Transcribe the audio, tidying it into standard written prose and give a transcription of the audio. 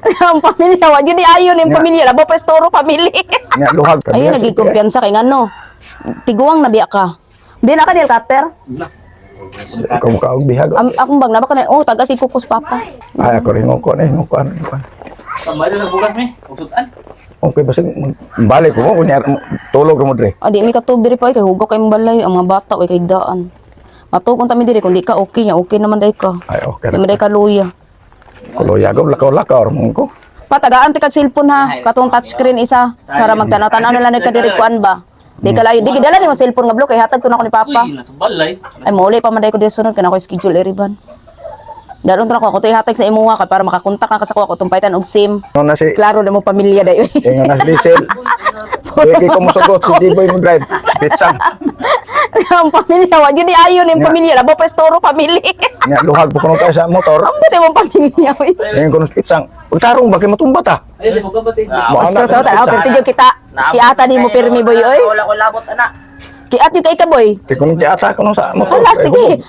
Ang pamilya wa jud ayon yung Nga. pamilya labo prestoro pamilya. Nga luhag ka. Ayun naging kumpiyansa kay ngano. Tiguang na biya ka. Di na ka nil cutter. Ikaw mo kaog bihag. Am, akong bag na ba ka na oh taga si Kukos papa. Ay, ako rin ko na ko ano ko. Tambay na sa bugas mi. Usutan. Okay, basta balik ko mo kunya tulog ka mo dre. Ah, di mi katug diri pa ay, kay hugaw kay balay ang mga bata oy kay daan. Matug unta mi diri kung di ka okay nya okay naman day ka. Ay, okay. Di man day ka luya. Kuloy ako lakaw-lakaw mo ko. Patagaan ti kag cellphone ha, katong touchscreen isa para magtanaw-tanaw na lang ka diri kuan ba. Di ka layo, di gidala nimo cellphone nga block kay hatag to na ako ni papa. Uy, nasa balay. Ay mauli pa man day ko diri sunod kana ko schedule eriban. Dalon to na ako, ako to ihatag sa imuha kay para makakontak ka sa ako atong paitan og SIM. No na si Klaro na mo pamilya dayo. Ingon na si Diesel. Di ko mosugot si Jiboy mo drive. Pitsang. Ang pamilya wa jud ayon yung Nga. pamilya labo prestoro pamilya. Nga luhag po kuno tayo sa motor. Ang buti mong pamilya oy. Ingon kuno sa pitsang. Pagtarong ba kay matumba ta? Ay, mo ka ba ti? Mo So so tanaw pero tidyo kita. Kiata nimo pirmi boy oy. Wala ko labot ana. Kiat yung kay ka boy. Kay kuno kiata kuno sa motor. Wala sige.